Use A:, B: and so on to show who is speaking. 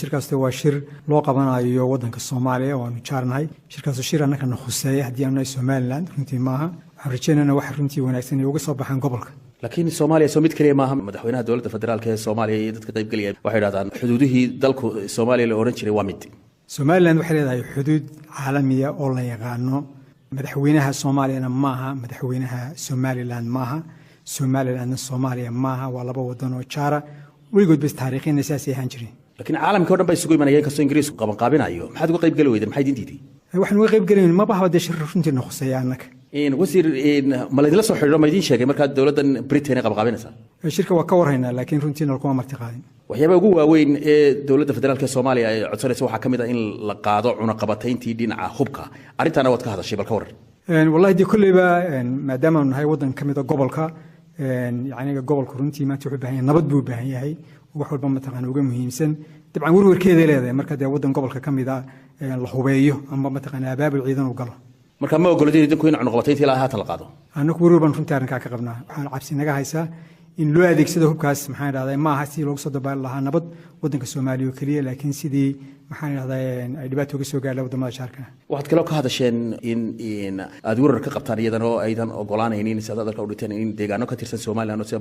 A: Shirkaas waa shir loo qabanayo wadanka Soomaaliya, waanu jaarnahay. Shirkaas shir annakana khuseeya haddii aanu nahay Somaliland runtii maaha. Waxaan rajeynayna wax runtii wanaagsan ay uga soo baxaan gobolka.
B: Laakiin Soomaaliya soo mid keliya maaha. Madaxweynaha dowladda federaalka ee Soomaaliya iyo dadka qaybgelaya waxay idhahdaan xuduudihii dalku Soomaaliya la odhan jiray waa mid.
A: Somaliland waxay leedahay xuduud caalamiya oo la yaqaano. Madaxweynaha Soomaaliyana maaha madaxweynaha Somaliland, maaha Somalilandna Soomaaliya maaha. Waa laba wadan oo jaara, weligood bas taariikhina saasay ahaan jireen.
B: Laakiin caalamkii o dhan ba isugu imanaya, inkastoo Ingiriisku qabanqaabinayo. Maxaad uga qayb geli weydeen? Maxay idin diiday?
A: Waxaan uga qayb gelayn maba dee shir runtiina khuseeya annaga.
B: Wasiir, ma laydinla soo xidhiidho? Ma idiin sheegay markaa dowladdan Britain ay qabanqaabinaysaa?
A: Shirka waa ka warhaynaa, laakiin runtiina lakuma marti qaadin.
B: Waxyaabaha ugu waaweyn ee dowladda federaalk ee Soomaaliya ay codsanaysa waxaa ka mid ah in la qaado cunaqabatayntii dhinaca hubka. Arrintaana waad ka hadashay, bal ka warran.
A: Wallahi dee kolleyba maadaamaanu nahay waddan ka mid a gobolka, yacniga gobolka runtii maanta wuxuu baahan yahay nabad buu u baahan yahay, wax walba mataqaana uga muhiimsan. Dabcan werwarkeeday leedahay marka dee waddan gobolka ka mid a la hubeeyo ama mataqaana abaabul ciidan uu galo.
B: Marka ma ogoladin idinku in cunaqabatayntii ilaa haatan la qaado?
A: Annagu werwer baan runtii arrinkaa ka qabnaa. Waxaan cabsi naga haysaa in loo adeegsado hubkaas, maxaan idhahdaa, ma aha sidii loogu soo dabaali lahaa nabad waddanka Soomaaliya oo keliya, laakiin sidii, maxaan idhahdaa, ay dhibaato uga soo gaarla waddamada jaarka.
B: Waxaad kaloo ka hadasheen in aad werar ka qabtaan iyadan oo aydan ogolaanaynin, si aad hadalka u dhigteen, in deegaano ka tirsan Somaliland oo sida